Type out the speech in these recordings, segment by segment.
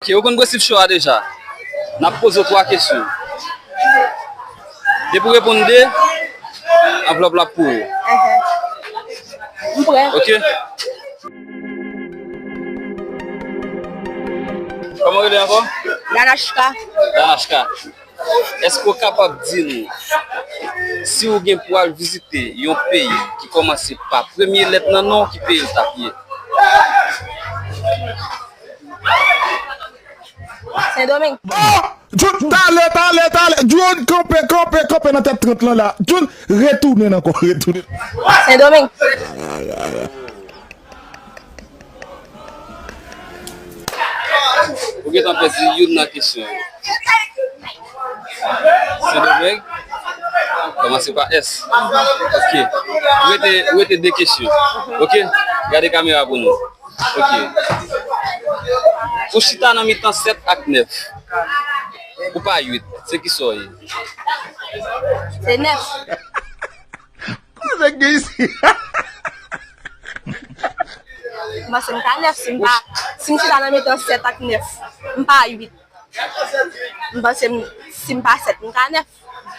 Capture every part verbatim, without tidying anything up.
Ok, ou konn prensip cho a deja. N ap poze w twa kesyon. Depi w reponn de, anvlòp la pou ou. M prè. Ok. Kòman w rele ankò? Danachka. Danachka. Èske w kapab di nou si w gen pou al vizite yon peyi ki kòmanse pa premye lèt nan non, ki peyi l t ap ye? Sendomeng. Oh! Jun, talè, talè, talè. Jun, kanpe, kanpe, kanpe nan tèt trant lan la. Jun, retounen ankò, retounen. Sendomeng. Ou gentan pèdi youn nan kesyon yo. Sendomeng, kòmanse pa S. Ok. Ou rete, ou rete de kesyon. Ok? Gade kamera pou nou. Ok. Ou chita nan mitan sèt ak nèf. Ou pa uit. Se kisa w ye? Se nèf. Koze k gen isi? M panse m ka nèf si m pa, si m chita nan mitan sèt ak nèf, m pa uit. M panse m, si m pa sèt, m ka nèf.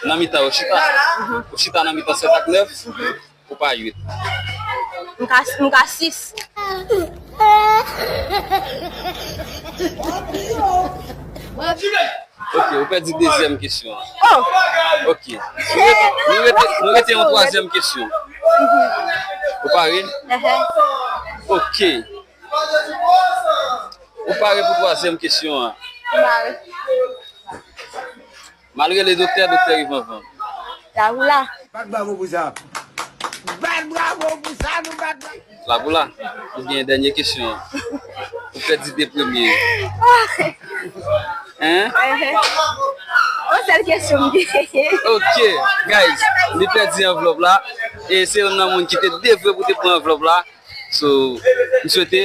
Nan mitan ou chita? Mhm. Ou chita nan mitan sèt ak nèf? Mhm. Ou pa uit. M ka, m ka sis. Ok, ou pèdi dezyèm kesyon an. Oh! Ok. Nou rete, nou rete, nou rete yon twazyèm kesyon. Ou pare? Ehe. Ok. Ou pare pou twazyèm kesyon an? M pare. M al rele doktè, doktè rive anvan m. Lapoula. Bat bravo pou sa. Bat bravo pou sa, nou bat bravo. Lapoula, ou gen dènye kesyon an. Ou pèdi de premye yo. Hein? Ehe. Yon sèl kesyon m genyen. Ok, guys, li pèdi anvlòp la. E se youn nan moun ki te devwe pou te pran anvlòp la. So, m swete,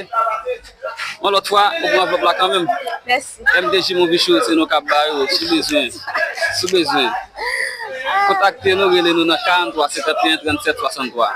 yon lòt fwa, ou pran anvlòp la kanmenm. Mèsi. M D J Movie Show, se nou k ap ba yo, si w bezwen, si w bezwen. Kontakte nou, rele nou nan karant twa senkanteyen trannsèt swasanntwa.